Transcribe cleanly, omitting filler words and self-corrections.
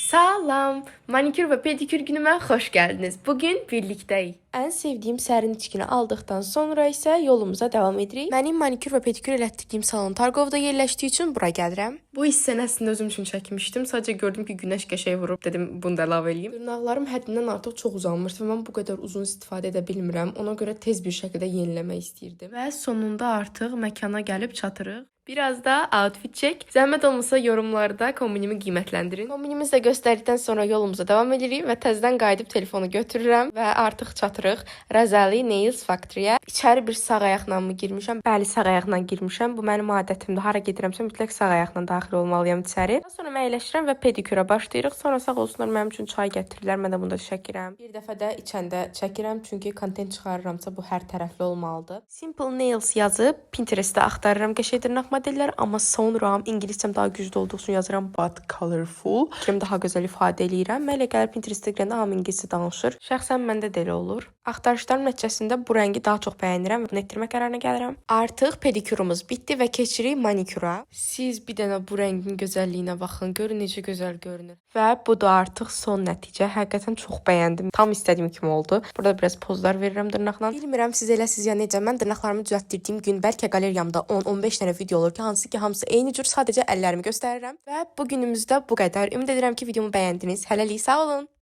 Salam! Manikür və pedikür günümə xoş gəldiniz. Bugün birlikdəyik. Ən sevdiyim sərin içkini aldıqdan sonra isə yolumuza davam edirik. Mənim manikür və pedikür elətdirdiyim salon Targovda yerləşdiyi üçün bura gəlirəm. Bu hissəni əslində özüm üçün çəkmişdim. Sadəcə gördüm ki, günəş qəşəng vurub, dedim bunu da əlavə eləyim. Dırnaqlarım həddindən artıq çox uzanmışdı və mən bu qədər uzun istifadə edə bilmirəm. Ona görə tez bir şəkildə yeniləmək istəyirdim. Və sonunda artıq məkana gəlib çatırıq. Biraz da outfit check. Zəhmət olmasa yorumlarda kombinimi qiymətləndirin. Kombinimizi də göstərdikdən sonra yolumuza davam edirik və təzədən qayıdıb telefonu götürürəm və artıq çatırıq Razali Nails Factory-yə. İçəri bir sağ ayaqla mı girmişəm? Bəli, sağ ayaqla girmişəm. Bu mənim adətimdir. Hara gedirəmsə mütləq sağ ayaqla daxil olmalıyam içəri. Daha sonra mən əyləşirəm və pediküra başlayırıq. Sonra sağ olsunlar mənim üçün çay gətirirlər. Mən də bunda çəkirəm. Bir dəfə də içəndə çəkirəm, çünki kontent çıxarıramsa bu hər tərəfli olmalıdır. Simple Nails yazıb Pinterest-də axtarıram qəşəng dırnaq modelləri, amma sonra ingiliscəm daha güclü olduğu üçün yazıram but colorful. Fikrimi daha gözəl ifadə eləyirəm. Mənə elə gəlir, Pinterest-ə girəndə hamı ingiliscə danışır. Şəxsən məndə də elə olur. Axtarışların nəticəsində bu rəngi daha çox bəyənirəm və bunu etdirmə qərarına gəlirəm. Artıq pedikürümüz bitdi və keçirik maniküra. Siz bir dənə bu rəngin gözəlliyinə baxın. Görün necə gözəl görünür. Və bu da artıq son nəticə. Həqiqətən çox bəyəndim. Tam istədiyim kimi oldu. Burada biraz pozlar verirəm dırnaqla. Bilmirəm siz eləsiz ya necə. Mən dırnaqlarımı düzəltdirdiyim gün bəlkə qalereyamda 10-15 dənə video olur ki, hansı ki hamısı eyni cür, sadəcə əllərimi göstərirəm. Və bu günümüzdə bu qədər. Ümid edirəm ki, videomu bəyəndiniz. Hələlik sağ olun.